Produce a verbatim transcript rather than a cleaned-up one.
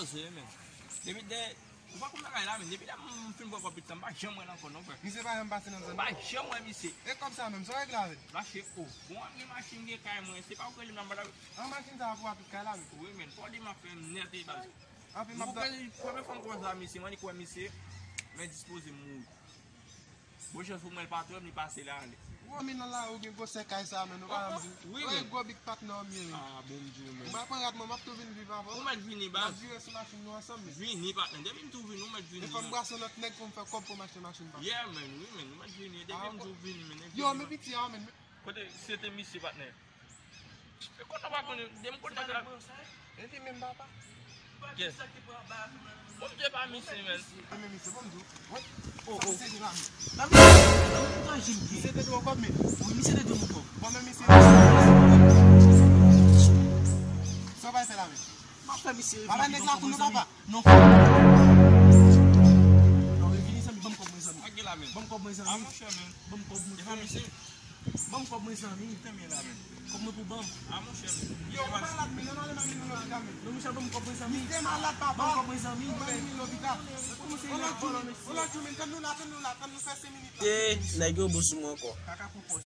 Se men. Depi de, ou pa konn bagay la, men depi lè m fin pran kòb pita, m pa janm wè l ankò non, frè. Misye pa janm pase nan zòn. M pa janm wè misye. E kòb sa menm, sa w regle avè l? Mache o. Bon, gen machin, gen kay mwen, se pa ou rele m nan bagay. An machin sa pou a tout kay la, men. Wi, men, fò di m ap fè m nèt e baz. Anpil m ap. Premye fwa m kòmanse la, misye, m annik wè misye, men dispoze m mouri. Bon chans pou mwen, l pa twè m, li pase la ale. Ou wè men nan lari ou gen gwosè kay sa, men nou pa janm di. Wi, men. Gwo big patnè w ye, men. Ah, bon, m di w, men. M pa pran rad mwen, m ap tou vin viv avè w. Ou mèt vini, baz. M ap vire sou machin nou ansanm, men. Vini, patnè. Depi m tou vini, ou mèt vini. E fò m brase lòt nèg pou m fè kòb pou m achte machin pa. Yeah, men, wi, men. Ou mèt vini. Depi m tou vini, men. Yo, men piti a, men. Kote, se te misye, patnè. E konnen w pa konnen, de m kontak la. E li menm papa. Yes. Bon, m te pa misye, men. E men misye, bon, m di w. Wi. Oh, oh. Sa se de la, men. Nan men, nan men, nan men, jim ki. Misye te dwe kòb, men. Wi, misye te dwe kòb. Bon, men misye. Sa w bay fè la, men? M ap fè misye. Papa nèg la pou nou, papa. Non. Non, revini, zanmi, ban m kòb mwen, zanmi. Ak gen la, men. Ban m kòb mwen, zanmi. Ah, monchè, men. Ban m kòb mwen, zanmi. Ban m kòb mwen, zanmi. Tanmen la, men. Kòb mwen pou ban m. Ah, monchè, men. Yo, malad, men, nan ale m al mennen lopital, men. Non, monchè, ban m kòb mwen, zanmi. Misye malad, papa. Ban m kòb mwen, zanmi. Ban m mennen lopital. Yon lòt jou, yon lòt jou, men, tann nou la, tann nou la, tann nou fè senk minit la. Te, nèg yo bon sou mwen ankò. Kaka pou pòch.